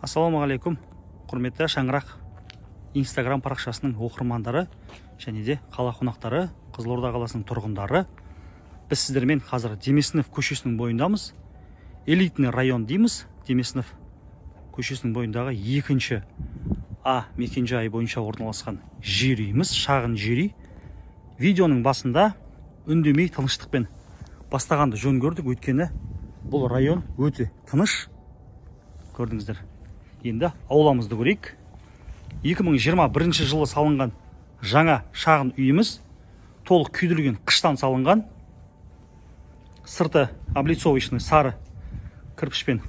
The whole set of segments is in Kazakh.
Ассалаумағалейкум, құрметті Шаңырақ Инстаграм парақшасының оқырмандары және де қала қонақтары, Қызылорда қаласының тұрғындары. Біз сіздермен қазір Демесінов көшесінің бойындамыз. Элитный район дейміз. Демесінов көшесінің бойындағы екінші А мекенжайы бойынша орналасқан жер үйіміз, шағын жер үй. Видеоның басында үндемей тыныштықпен бастағанды жөн көрдік, өйткені бұл район өте тыныш. Көрдіңіздер. Енді ауламызды көрейік. 2021 жылы салынған жаңа шағын үйіміз толық күйдірілген қыштан салынған. Сырты облицовочный сары кірпішпен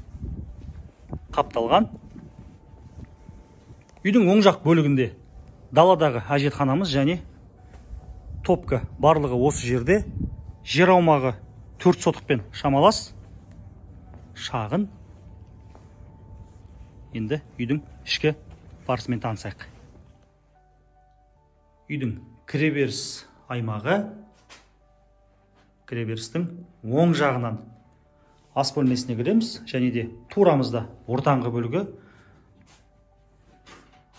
қапталған. Үйдің оң жақ бөлігінде даладағы әжетханамыз және топка барлығы осы жерде. Жер аумағы 4 сотықпен шамалас. Шағын. Енді үйдің ішкі барысымен танысайық. Үйдің кіреберіс аймағы, кіреберістің оң жағынан ас бөлмесіне кіреміз, және де турамызда ортаңғы бөлігі,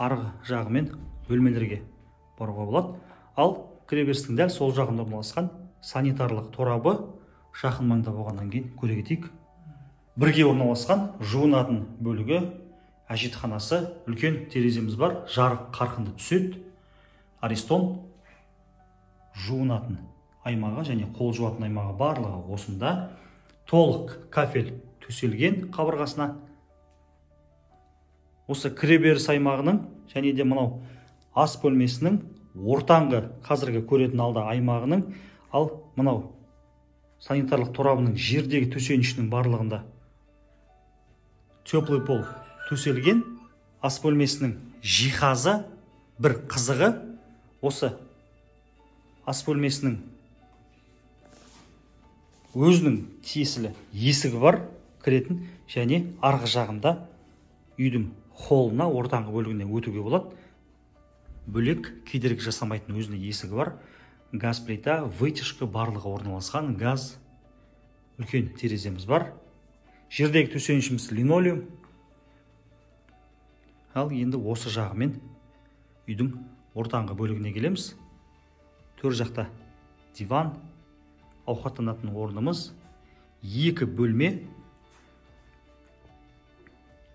арғы жағымен бөлмелерге баруға болады. Ал кіреберістің дәл сол жағында орналасқан санитарлық торабы жақын маңда болғаннан кейін көре кетейік. Бірге орналасқан жуынатын бөлігі, әжетханасы, үлкен тереземіз бар, жарық қарқынды түседі. Аристон жуынатын аймағы және қол жуатын аймағы барлығы осында. Толық кафель төселген қабырғасына. Осы кіреберіс аймағының және де мынау ас бөлмесінің ортаңғы қазіргі көретін алда аймағының, ал мынау санитарлық торабының жердегі төсенішінің барлығында теплый пол төселген. Ас бөлмесінің жиһазы, бір қызығы, осы ас бөлмесінің өзінің тиесілі есігі бар кіретін, және арғы жағында үйдің холлына, ортаңғы бөлігіне өтуге болады. Бөлек кедергі жасамайтын өзінің есігі бар. Газ плита, вытяжка барлығы орналасқан, газ, үлкен тереземіз бар. Жердегі төсенішіміз линолеум. Ал енді осы жағымен үйдің ортаңғы бөлігіне келеміз. Төр жақта диван, ауқаттанатын орнымыз, екі бөлме,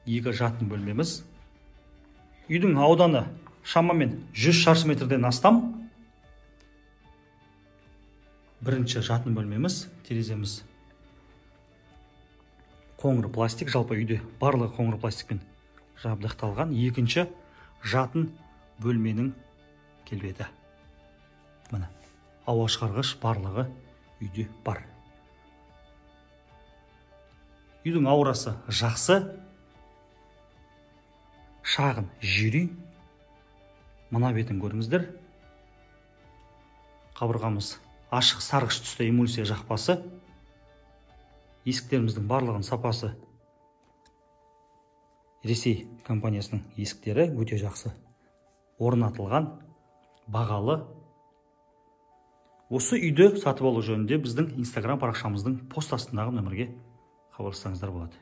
екі жатын бөлмеміз. Үйдің ауданы шамамен 100 шаршы метрден астам. Бірінші жатын бөлмеміз, тереземіз қоңыр пластик, жалпы үйде барлығы қоңыр пластикпен жабдықталған. Екінші жатын бөлменің келбеті. Міне, ауа шығарғыш барлығы үйде бар. Үйдің аурасы жақсы. Шағын жер үй. Мына бетін көріңіздер. Қабырғамыз ашық сарғыш түсті эмульсия жақпасы. Есіктеріміздің барлығының сапасы Ресей компаниясының есіктері, өте жақсы орнатылған, бағалы. Осы үйді сатып алу жөнінде біздің Инстаграм парақшамыздың пост астындағы нөмірге хабарлассаңыздар болады.